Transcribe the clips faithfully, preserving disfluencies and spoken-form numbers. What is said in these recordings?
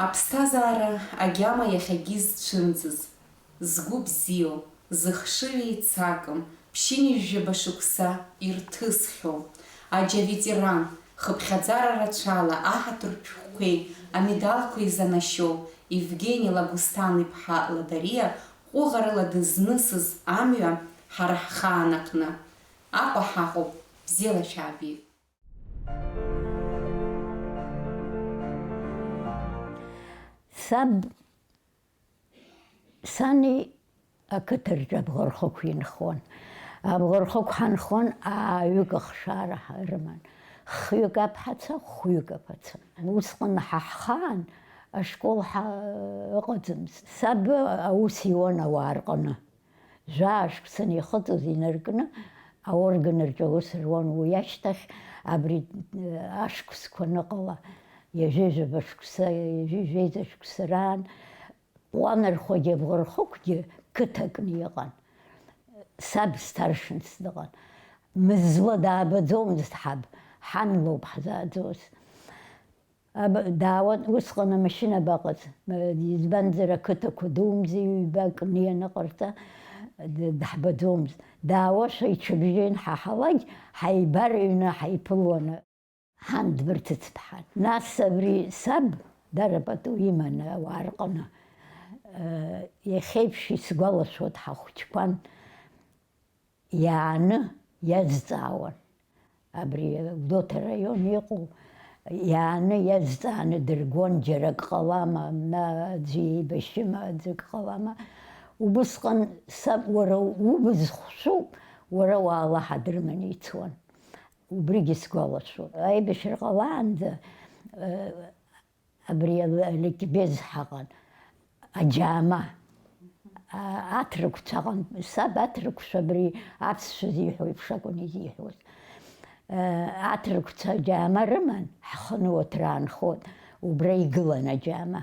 Аԥсҭазаара агьама иахьагьы изцәымӡыз, згәы бзиоу, зыхшыҩ еицакым, ԥшьынҩажәаба шықәса ирҭысхьоу, аџьа ветеран, хыԥхьаӡара рацәала аҳаҭыртә шәҟәқәеи амедалқәеи занашьоу Евгени Лагәсҭан-иԥҳа Ладариа ҟәыӷарыла дызнысыз амҩа ҳара ҳхаан аҟны. Аҟәа ҳаҟоуп, бзиала шәаабеит! Саб, сани ақыҭа рҿы абӷархықә инхон. Абӷархықә ҳанхон, ааҩык ахшара ҳа-, рыман. Хҩык аԥҳацәа, хәҩык аԥацәа. Усҟан ҳа ҳхаан ашкол ҳа-, ыҟаӡамызт. Саб аус иуан ауаа рҟны. Жәаа шықәса анихыҵыз инаркны аорган рҿы аус руан. Уи ашьҭахь абри, э, ашықәсқәа аныҟала, ҩажәижәаба шықәса, ҩажәижәеиза шықәса раан, Ҟәланырхәагьы Абӷархықәгьы қыҭакны иҟан. Саб старшинс дыҟан. Мызла даабаӡомызт ҳаб, ҳан лоуп ҳзааӡоз. Аб-, даауан, усҟан амашьына абаҟаз, м-, избанзар, ақыҭақәа думзи, ҩбак кны ианыҟарҵа, д-, даҳбаӡомызт. Даауашәа иҽыбжьы ианҳаҳалак, ҳаибарыҩны ҳаиԥылуан. Ҳан дбырҭыцԥҳан. Нас абри саб, дара пату иманы ауаа рҟны, э, иахьеиԥш исгәалашәоит, ҳахәыҷқәан. Иааны иазҵаауан. Абри Гәдоуҭа араион иҟоу, иааны иазҵааны дыргон, џьара ак ҟалама, мна аӡәы еибашьыма, аӡәы ак ҟалама. Убысҟан саб, уара убз хәшәуп, уара уаала ҳәа дырманы ицуан. Убригьы сгәалашәоит. Аибашьра ҟалаанӡа, э, Абри ала-, аликбез ҳаҟан, аџьаама, а-, аҭырқәцәа аҟан, саб аҭырқәцәа абри аԥсшәа зиҳәо еиԥш акәын изиҳәоз. Э, аҭырқәцәа аџьаама рыман, ҳхы ныуаҭыр аанхот, убра игылан аџьаама.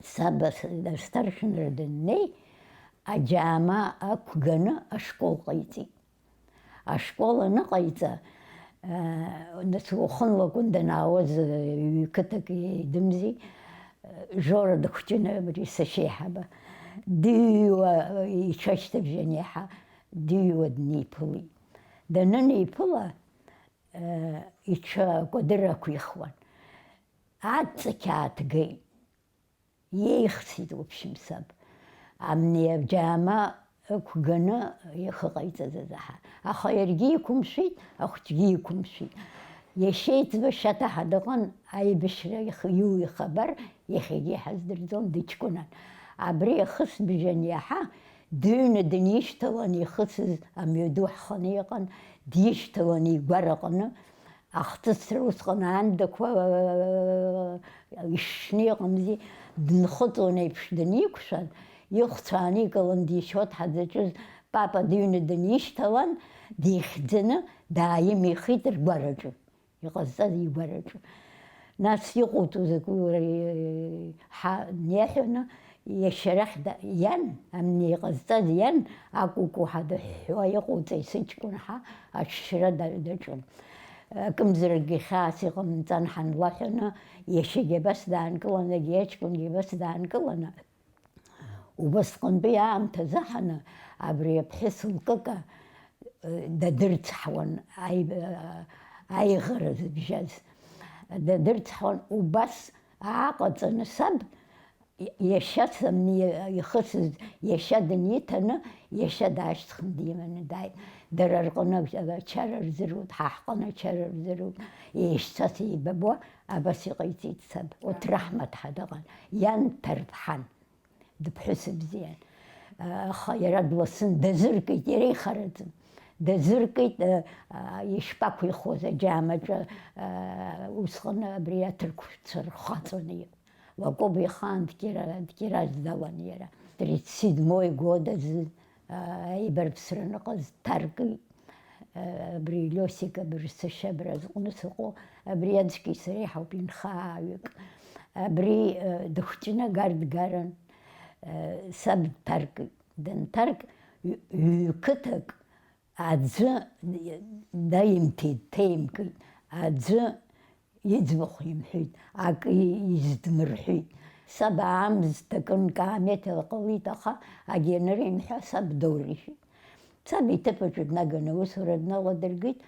Саб ас-, асҭаршынра даннеи, аџьаама ақәганы ашкол ҟаиҵеит. Ашкол аныҟаиҵа, э, нас уахынла акәын данаауаз, э, ҩ-қыҭак еидымзи, э, Жора дыхәҷын абри сашьеиҳаба. Дыҩуа, э, иҽашьҭыбжьан иаҳа, дыҩуа днеиԥылеит. Данынеиԥыла, э, иҽы акәадыр ақәихуан. Аҵәца қьаад геит. Иеихсит, в общем, саб. Амни аџьаама ықәганы ихы ҟаиҵаз азы ҳа. Аха иаргьы иқәымшәеит, ахәыҷгьы иқәымшәеит. Иашьа еиҵбы Шьаҭа ҳа дыҟан, аибашьра ихы-, иу ихабар иахьагьы иҳаздырӡом, дыҷкәынан. Абри ахысбжьан иаҳа дыҩны дынишьҭалан ихысыз амҩаду ҳханы иҟан, дишьҭалан игәараҟны, Ахҭысра усҟан аандақәа, э, ишшны иҟамзи, дынхыҵуан еиԥш даниқәшәан, ихәцә ааникылан дишьуа дҳаӡаҿыз, папа дыҩны дынишьҭалан, дихьӡаны дааимихит ргәараҿы, иҟазҵаз игәараҿы. Нас иҟоуҵо закәи уара, э, ҳа, днеиҳәаны, Иашьа арахь да-, иан, амни иҟазҵаз иан, акәукәу ҳәа дыҳәҳәуа иҟоуҵеи сыҷкәын ҳа аҽшьра да-, даҿын. Акымзаракгьы хьаас иҟамҵан ҳанлаҳәаны, иашьагьы абас даанкыланы, егьи аҷкәынгьы абас даанкыланы, убасҟантәи аамҭазы ҳаны абри аԥҳәыс лкыка, э, дадырцҳауан аи-, э, аиӷара зыбжьаз. Дадырцҳауан, убас ааҟаҵаны саб Иашьа самни ихысыз, иашьа дыниҭаны, иашьа даашьҭхын диманы дааит. Дара рҟны ачара рзыруит, ҳа ҳҟны ачара рзыруит. Еишьцәас еибабо, абас иҟаиҵеит саб. Урҭ раҳмаҭ ҳа дыҟан. Иан дҭарԥҳан, дыԥҳәыс бзиан. Аха иара дласын, дазыркит, иара ихараӡам. Дазыркит, ишԥақәихуаз аџьаамаҿы, усҟан абри аҭырқәцәа рхаҵаны иҟоу. Лакоба ихаан дкира-, дкираз далан иара. Тридцать седьмой годазы, а, аибарԥсра аныҟаз дҭаркит. А, абри Лиосик абырсашьа абра зҟны сыҟоу, абри аӡәки сареи ҳауп, инхааҩык. Абри, а, дыхәҷны агар дгаран, а, саб дҭаркит. Данҭарк, ҩ-, ҩ-қыҭак аӡы даимҭеит, ҭеимкит. Аӡы Иӡбахә имҳәеит, акы издмырҳәит. Саб аамсҭа кын каамеҭ ҟалеит, аха агенер имҳәа саб доурыжәит. Саб иҭыԥ аҿы днаганы аусура дналадыргеит.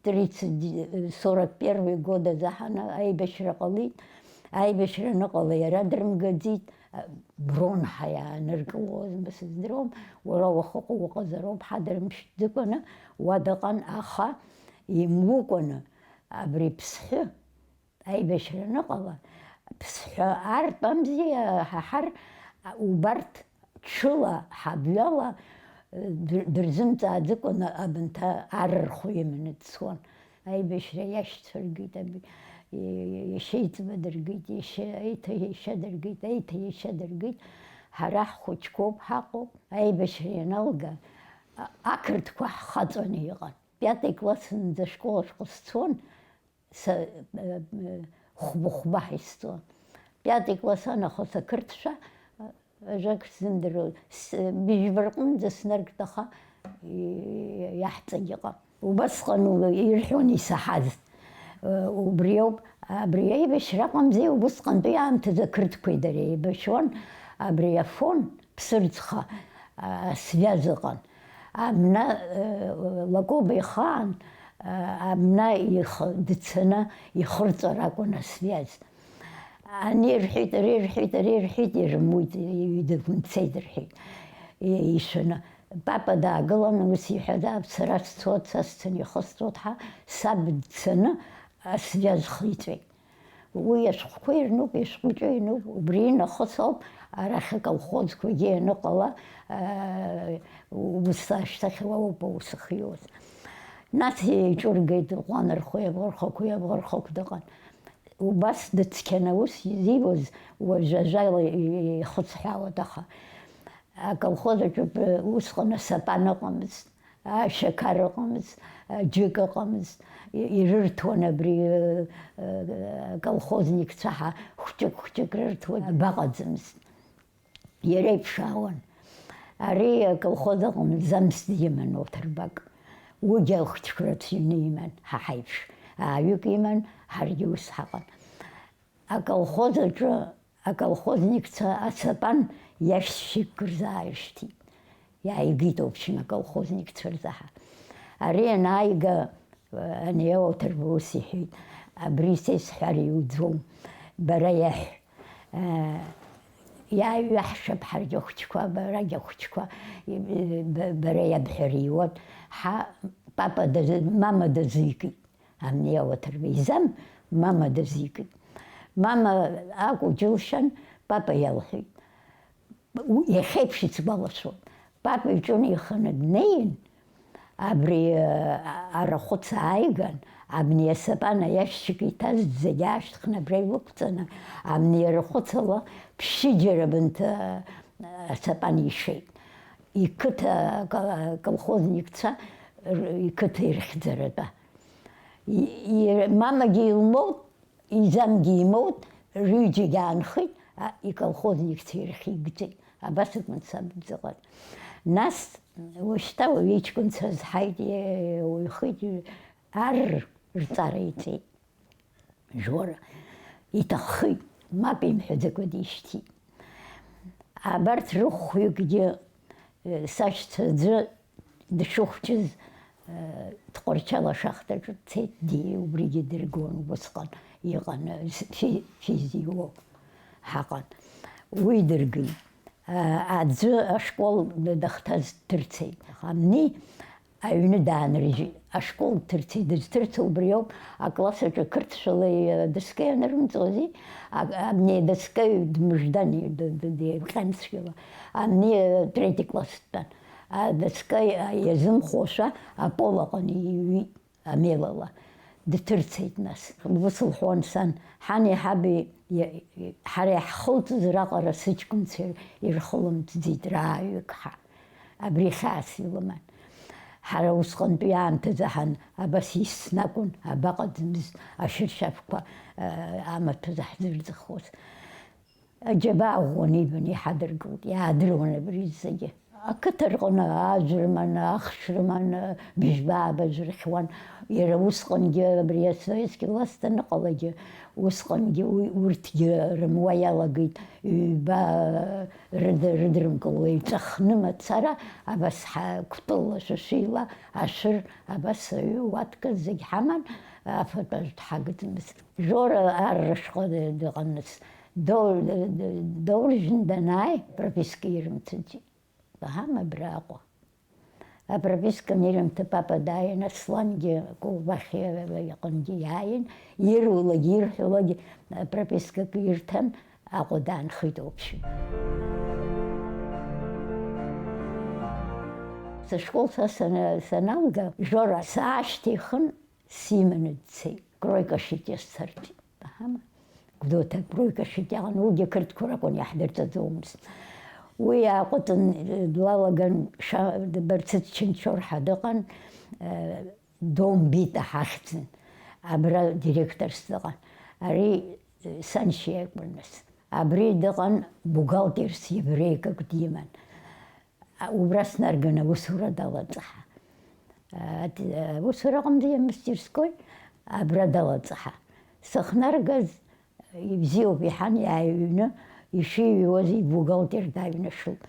Тридцать, сорок первый год азы ҳаны аибашьра ҟалеит. Аибашьра аныҟала иара дрымгаӡеит. Бронҳа иааныркылозма сыздыруам, уара уахыҟоу уҟазароуп, ҳа дрымшьҭӡыкәаны уа дыҟан, аха имукәаны абри Ԥсҳәы аибашьра аныҟала, Ԥсҳәы артәамзи, ҳаҳар, убарҭ ҽыла, ҳабҩала, дыр-, дырзымҵааӡакәаны абанҭ ар рхәы иманы дцон. Аибашьра иашьцәа ргеит, аб-, и-, иашьеиҵбы дыргеит, иашьа-, еиҭа иашьа дыргеит, еиҭа иашьа дыргеит. Ҳара ҳхәыҷқәоуп, ҳаҟоуп. Аибашьра ианалга, а-, ақырҭқәа ҳхаҵаны иҟан. Пиатый классынӡа ашкол ашҟа сцон, са, э, э, хәба-хәба ҳаисҵон. Пиатый класс анахыс ақырҭцәа, э, ажәак сзымдыруа, с-, быжьба рҟынӡа снаргт, аха, и-, иаҳҵагь ыҟам. Убасҟан у-, ирҳәон исаҳаз. Э, убри ауп, абри аибашьра аҟамзи, убысҟантәи аамҭазы ақырҭқәеи дареи еибашьуан, абри Афон, Ԥсырӡха, а, связь ыҟан. Абна, э, Лакоба ихаан, а, абна ихы дцаны ихырҵәар акәын асвязь. Ани рҳәеит, ари рҳәеит, ари рҳәеит, ирымуит, иҩдагәынцеит рҳәеит. И-, ишәаны. Папа даагылан, ус иҳәазаап, сара сцот, са сцаны ихысҵот ҳәа, саб дцаны асвязь хиҵәеит. Уи ашәҟәқәа ирнуп, ишәҟәыҷы инуп, убри нахыс ауп арахь аколхозқәагьы ианыҟала, аа, ус ашьҭахь ауп аус ахиуаз. Нас еиҿыргеит, Ҟәлан рхәы иабӷархақәа, иабӷархақә дыҟан. Убас дыцқьаны аус изиуаз уажә ажәала ихыцҳәаауеит, аха аколхоз аҿы усҟан асапан ыҟамызт. Ашьақар ыҟамызт, аџьыка ыҟамызт, и-, ирырҭон абри, э, э, аколхозникцәа ҳа хәҷык-хәҷык рырҭуан, абаҟаӡамызт. Иара иԥшаауан. Ари аколхоз аҟны ӡамс диман, оҭырбак. Уигьы ахәыҷқәа рацәаҩны иман, ҳа ҳаиԥш. Ааҩык иман, ҳаргьы ус ҳаҟан. Аколхоз аҿы аколхозникцәа асапан иашьцәик рзааиршьҭит. Иааигеит, в общем, аколхозникцәа рзаҳа. Ари анааига, ани ауаҭырба ус иҳәеит, абри са исҳәар иуӡом, бара иаҳә, э, иааҩаҳшап ҳаргьы ахәыҷқәа, барагьы ахәыҷқәа, б-, бара иабҳәар иуан, ҳа, папа даз-, мама дазикит. Амни ауаҭырба изам, мама дазикит. Мама акәу џьылшьан, папа иалҳәеит. У-, иахьеиԥш исгәалашәоит. Папа иҿынеиханы днеин, абри, а, арахәыц ааиган, амни асапан аиашьчык иҭаз зегь аашьҭхны абра илықәҵаны, амни арахәыц ала ԥшьыџьара бынҭ, а, асапан ишеит. Иқыҭа, а, ко-, колхозникцәа р-, иқыҭа ирхьӡаратәа. И-, и-, мамагьы илмоут, изамгьы имоут, рҩыџьагьы аанхеит, а, иколхозникцәа ирхигӡеит. Абас акәын саб дзыҟаз. Нас, уажәшьҭа уаҩы иҷкәынцәа азҳаит, иуаҩхеит, ар рҵара иҵеит. Жора, иҭаххеит, мап имҳәаӡакәа дишьҭит. Абарҭ рыхәҩыкгьы, э, сашьцәа аӡәы дшыхәҷыз, э, Тҟәарчал ашахҭаҿы дцеит, ди-, убригьы дыргон, убысҟан иҟан, э, фи-, физиуо ҳаҟан. Уи дыргеит. Э, аӡәы ашкол дахҭаз дҭырцеит. Амни аҩны даанрыжьит. Ашкол дҭырцеит, дызҭырцо убри ауп, акласс аҿы қырҭшәала адоска ианырымҵози, а-, абни адоскаҩ дмыждани, д-, д-, деиҟьан цәгьала. Ани, э, третий класс дтәан. Адоска иа-, иазымхошәа апол аҟны иҩит, амелала. Дҭырцеит нас. Ус лҳәон сан, ҳани ҳаби иа-, ҳара иаҳхылҵыз раҟара сыҷкәынцәа ирхылымҵӡеит рааҩык ҳа. Абри хьаас илыман. Ҳара усҟантәи аамҭазы ҳан-, абас иссны акәын, абаҟаӡамыз ашәыршьафқәа, э, амаҭәазы ҳзырӡахуаз. Аџьабаа ӷәӷәаны ибан иҳадыргылт, иаадыруан абри зегьы. Ақыҭа рҟны ажә рыманы, ахш рыманы, быжьба-аабажә рыхьуан. Иара усҟангьы, абри асоветски власть аныҟалагьы, усҟангьы уи, урҭгьы рымуа иалагеит, ҩба рыда-, рыдрымкыло иҵәахны мацара, абас ҳа-, кәтыла, шәашәила ашәыр, абас аҩы уатказ зегь ҳаман, афатә аҿы дҳагӡамызт. Жора арра шәҟәы ды-, дыҟамызт. Дол-, д-, д-, доурыжьны данааи, прописка ирымҭыҵит. Аҳам абраҟа. Апрописканы ирымҭа папа дааин, Аслангьы Кулбахьиа иҟынгьы иааин, ирулагь ирҳәолагь пропискак ирҭан, Аҟәа даанхеит уаԥшьын. Сышкол са сана-, саналга, Жора саашьҭихын, симаны дцеит. Кройка шьыҵәа сцарҭеит. Аҳама. Гәдоуҭа Кройка шьыҵәа иҟан, уигьы қырҭқәа ракәын, иаҳдырҵаӡомызт. Уи иааҟәыҵын, длалаган, ша-, Барцыц Чынчор ҳәа дыҟан, э, Дом Бита ҳахьӡын. Абра директорс дыҟан. Ари, э, саншьа иакәын нас. Абри дыҟан, бухгалтерс евреикак диман. А, убра снарган аусура далаҵаҳа. А, д-, аусура аҟынӡа иамастерской, абра далаҵаҳа. Сыхнаргаз, ибзиоуп, иҳан иааҩны, ишиҩуаз ибухгалтер дааҩнашылт.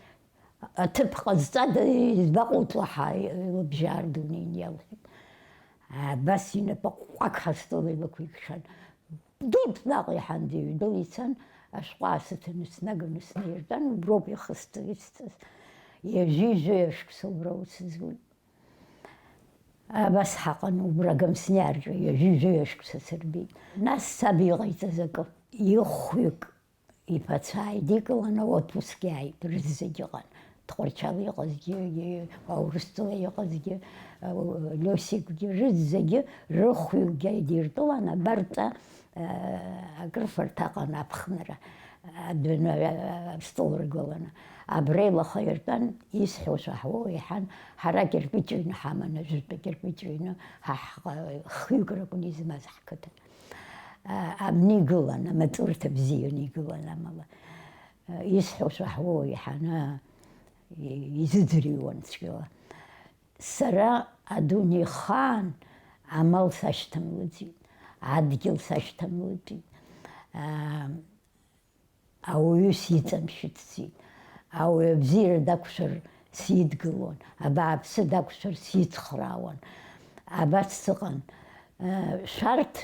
Аҭыԥ ҟазҵада, избаҟоуҵо ҳа, лыбжьы аардуны иалҳәеит. Абас инапы ҟәҟәак ҳастол илықәикшан. Дут наҟ иҳан дыҩдәылицан, ашәҟәы аасыҭаны снаганы снеиртәан, уброуп ихысҵо исҵаз. Ҩажәи жәаҩа шықәса убра усызуит. Абас ҳаҟан, убра Гамсниа рҿы ҩажәи жәаҩа шықәса сырбеит. Нас саб иҟаиҵаз акы, ихәҩык иԥацәа ааидикыланы отпуск иааит, рызегь ыҟан. Тҟәарчал иҟазгьы, Урыстәыла иҟазгьы, Лиосикгьы, рызегьы рыхәҩыкгьы ааидиртәылан, абарҵа, акрыфарҭа аҟан аԥхынра, адәны, астол ргыланы. Абра илаха иртәан, исҳәо шәаҳуоу иҳан, ҳара кирпич ҩны ҳаман, ажәытә кирпич ҩны, ҳа ҳҟа-, хҩык ракәын измаз ҳқыҭан. А, амни игылан, амаҵурҭа бзианы игылан амала. А, исҳәо шәаҳуоу иҳаны, и-, изыӡырҩуан цәгьала. Сара адунеихаан амал сашьҭамлаӡеит, адгьыл сашьҭамлаӡеит. А, Ауаҩы сиҵамшәыцӡеит. Ауаҩы абзиара дақәшәар сидгылон, абааԥсы дақәшәар сицхраауан. Абас сыҟан. Шәарҭ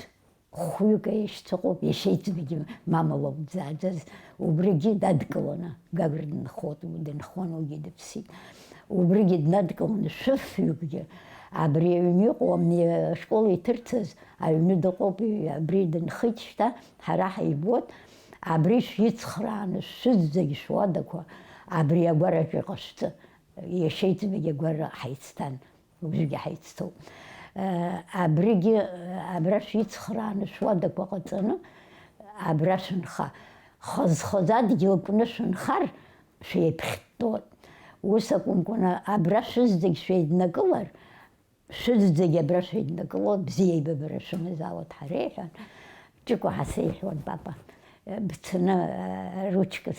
хәҩык еишьцәа ыҟоуп, иашьеиҵбагьы мамалоуп дзааӡаз, убригьы дадкыланы, Гагра дынхон, дынхон, уигьы дыԥсит. Убригьы днадкыланы шәыфҩыкгьы абри аҩны иҟоу, амни ашкол иҭырцаз аҩны дыҟоуп, абри дынхеит шьҭа, ҳара ҳаибоит. Абри шәицхрааны шәызегь шәуадақәа абри агәараҿы иҟашәҵа, иашьеиҵбагьы агәара ҳаицҭан, уажәгьы ҳаицҭоуп. Абригьы, абра шәицхрааны шәуадақәа ҟаҵаны, абра шәынха. Хаз-хаз адгьыл кны шәынхар, шәеиԥхьтәоит. Ус акәымкәаны, абра шәызегь шәеиднакылар, шәызегь абра шәеиднакыло, бзиа аибабара шәымазаауеит ҳәа реиҳәан, Ҷыкәа ҳәа сеиҳәон, папа, бцаны, ручка,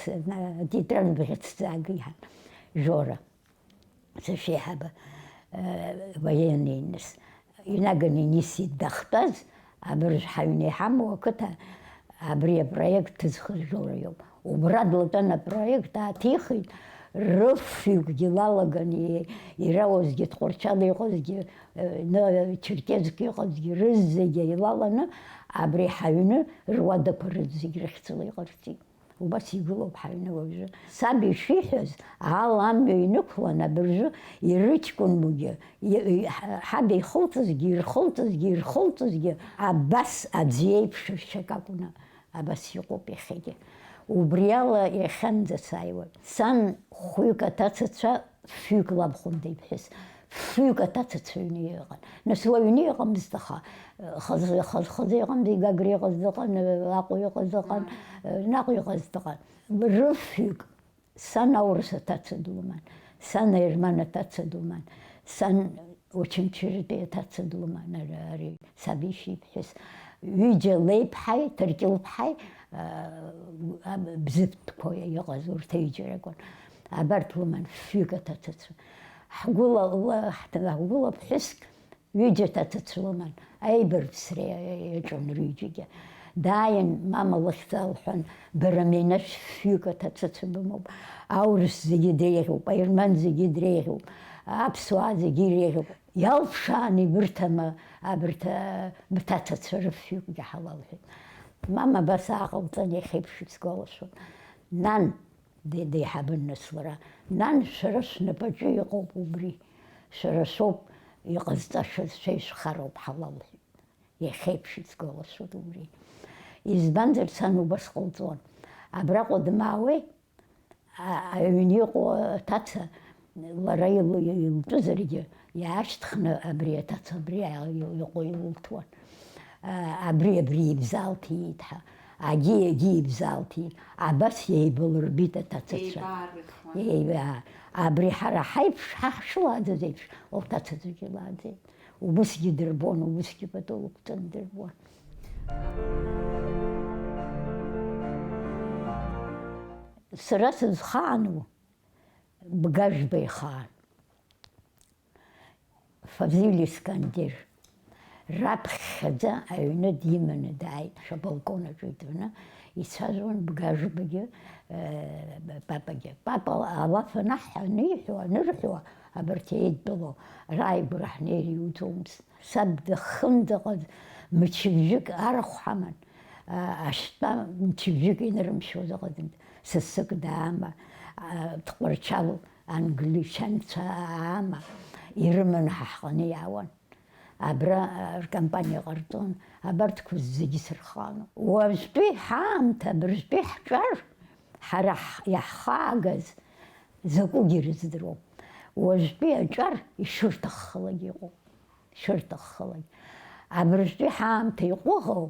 атетрад бӷьыцӡа аагеиҳан, Жора, сашьеиҳаба, военный-ныс, инаганы инисит дахтәаз, абыржә ҳаҩны иҳамоу ақыҭа, абри апроект ҭызхыз Жора иоуп. Убра длатәан апроект ааҭихит, рыфҩыкгьы лалаган, и-, ирауазгьы, Тҟәарчал иҟазгьы, э, ны-, Черкесск иҟазгьы, рызегьы еилаланы, абри ҳаҩны руадақәа рызегь рыхьӡала иҟарҵеит. Убас игылоуп ҳаҩны уажәы. Саб ишиҳәаз ала амҩа инықәлан, абыржәы ирыҷкәынугьы, и-, и-, ҳа-, ҳаб ихылҵызгьы, ирхылҵызгьы, ирхылҵызгьы, абас аӡә иеиԥш ршьак акәны. Абас иҟоуп иахьагьы. Убриала иахьанӡа сааиуеит. Сан хәҩык аҭацацәа, фҩык лабхәында иԥҳәыс, фҩык аҭацацәа аҩны иҟан. Нас уаҩны иҟамызт, аха, хазы, хазы, хазы иҟамзи, Гагра иҟаз дыҟан, Аҟәа иҟаз ыҟан, наҟ иҟаз дыҟан. Рыфҩык. Сан аурыс аҭаца длыман, сан аерман аҭаца длыман, сан очамчыратәи аҭаца длыман, ари, ари саб ишьа иԥҳәыс. Ҩыџьа леиԥҳаи, ҭырқьылԥҳаи, а, а, бзыԥҭқәа иҟаз урҭ аҩыџьа ракәын. Абарҭ лыман фҩык аҭацацәа. Ҳгәыла, ла-, ҳҭ-, ҳгәыла ԥҳәыск ҩыџьа аҭацацәа лыман, аибарԥсра иа-, иаҿын рҩыџьагьы. Дааин, мама лыхьӡ алҳәан, бара Менашь фҩык аҭацацәа бымоуп. Аурыс зегьы дреиӷьуп, аерман зегьы дреиӷьуп, аԥсуаа зегьы иреиӷьуп. Иалԥшаан ибырҭама абарҭ, а, бҭацацәа рыфҩыкгьы ҳалалҳәеит. Мама абас ааҟалҵан иахьеиԥш исгәалашәон. Нан, Ди-, деиҳабын нас лара. Нан, шәара шәнапаҿы иҟоуп убри. Шәара шәоуп иҟазҵашаз, шәа ишәхароуп ҳалалҳәеит. Иахьеиԥш исгәалашәоит убри. Избанзар, сан убас ҟалҵон. Абраҟа дмаауеи, а-, аҩны иҟоу аҭаца, лара ил-, илтәызаргьы, иаашьҭхны абри аҭаца абри иа-, иҟоу илылҭуан. А, абри, абри ибзалҭиит ҳәа, агьи, агьи ибзалҭиит, абас еибалырбит аҭацацәа. Еибаарыхуан. Еиба-, абри ҳара ҳаиԥш, ҳа ҳшылааӡаз еиԥш, лҭацацәагьы лааӡеит. Убысгьы дырбон, убысгьы пату лықәҵаны дырбон. Сара сызхаану Бгажәба ихаан. Фазиль Искандер раԥхьаӡа аҩны диманы дааит, шәабалкон аҿы итәаны ицәажәон Бгажәбагьы, э, папагьы. Папа алаф анаҳҳәа, аниҳәо, анырҳәо, абарҭ еидтәалоу рааигәара ҳнеир иуӡомызт. Саб дахымдаҟаз мчыбжьык арахә ҳаман, а, ашьтәа мчыбжьык инырымшьуаз ыҟаӡамызт. Сасык даама, а, Тҟәарчал англичанцәа аама, ирыманы ҳа ҳҟны иаауан. Абра, а, ркомпаниа ҟарҵон, абарҭқәа зегьы сырхаан. Уажәтәи ҳаамҭа, абыржәтәи ҳҿар, ҳара ҳ-, иаҳхаагаз закәугьы ирыздыруам. Уажәтәи аҿар ишырҭаххалак иҟоуп. Шырҭаххалак. Абыржәтәи ҳаамҭа иҟәыӷоу,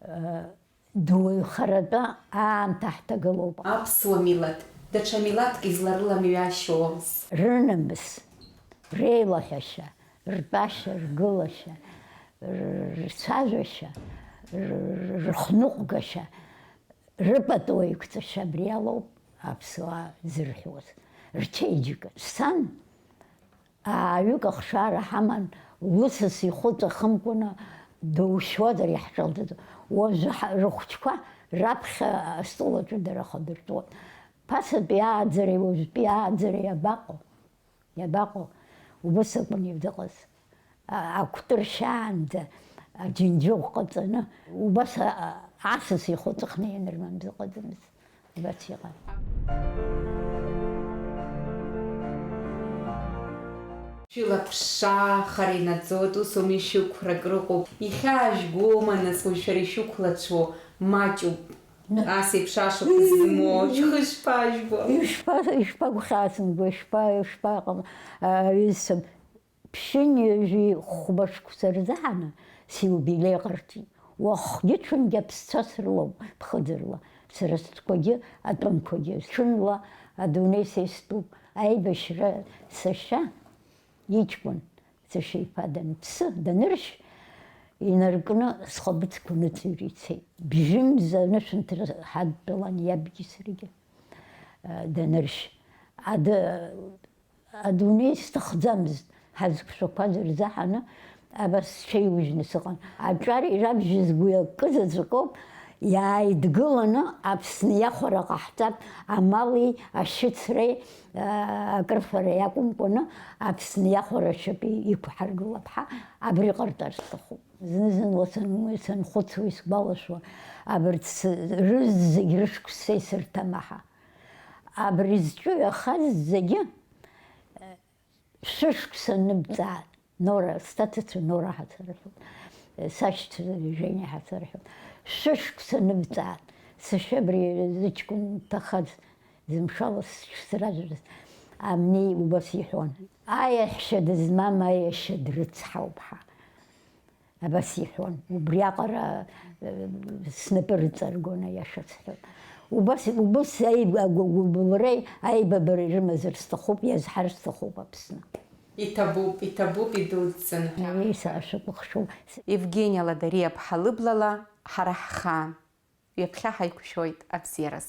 э, дуаҩхаратәы аамҭа ҳҭагылоуп. Аԥсуа милаҭ, даҽа милаҭк изларыламҩашьоз. Рынамыс, реилаҳәашьа, ртәашьа, ргылашьа, р-, рцәажәашьа, р-, рыхныҟәгашьа, рыпату еиқәҵашьа абри алоуп аԥсуаа зырҳәуаз, рчеиџьыка. Сан Ааҩык ахшара ҳаман, лысас ихәы ҵахымкәаны доушьуазар иаҳҿалҵаӡом. Уажәы ҳа-, рыхәыҷқәа раԥхьа астол аҿы дара хадыртәуан. Ԥасатәи ааӡареи уажәтәи ааӡареи иабаҟоу? Иабаҟоу? Убыс акәын ианыҟаз. А-, акәтыр шьаанӡа аџьынџьыӷә ҟаҵаны, убас а-, а-, асас ихәы ҵыхны ианырмамыз ыҟаӡамызт. Убас иҟан. Шәылаԥшаа, хара инаӡоит, ус ауми шәықәрак рыҟоуп. Ихьаажәгома, нас, уажә шәара ишәықәлацәоу маҷуп? Ас еиԥш ашықәс змоу, шәхы шԥажәбо? Ишԥа-, ишԥагәхьаасымго, ишԥа-, ишԥаҟам, аҩызцәа? Ԥшьынҩажәи хәба шықәса рзыҳәаны сиубилеи ҟарҵеит. Уахгьы-ҽынгьы аԥсцәа срылоуп ԥхыӡырла, сара стәқәагьы, атәымқәагьы. Ҽынла адунеи са истәуп. Аибашьра сашьа иҷкәын, сашьа иԥа даныԥсы, даныршь, инаркны схаԥыцқәа ныҵыҩра ицеит. Бжьымза анышәынҭра ҳадтәалан иабгьы саргьы, даныршь. Ада-, Адунеи сҭахӡамызт, ҳазқәшәақәаз рзаҳаны абас сҽеиужьны сыҟан. Аҿар ирабжьыз уи акы заҵәык ауп, иааидгыланы Аԥсны иахәара ҟаҳҵап, амали ашьыцреи, аа, акрыфара иакәымкәаны, Аԥсны иахәара ашьапы иқәҳаргылап ҳәа, абри ҟарҵар сҭахуп. Зны-зынла сан-, санхәыцуа исгәалашәо, абарҭ с-, рызегь рышықәса исырҭама ҳәа. Абри зҿыҩахаз зегьы, Шәышықәса аныбҵаа, Нора, сҭацацәа Нора ҳәа сарҳәоит, сашьцәа Жени ҳәа сарҳәоит. Шәышықәса аныбҵаа, сашьа абри зыҷкәын дҭахаз, зымшала сыцәсразҳәаз, амни убас иҳәон, аиаҳәшьа дызмам аиашьа дрыцҳауп ҳәа. Абас иҳәон, убриаҟара, э, снапы рыҵаргон, аиаша сҳәон. Убас, убыс аиб-, агәагәыбылреи аибабареи рымазар сҭахуп, иазҳар сҭахуп Аԥсны. Иҭабуп, иҭабуп, идуӡӡан ҳәа. Уи саашәыкәыхшоу. Евгениа Ладариа-ԥҳа лыблала ҳара ҳхаан. Ҩаԥхьа ҳаиқәшәоит абзиараз.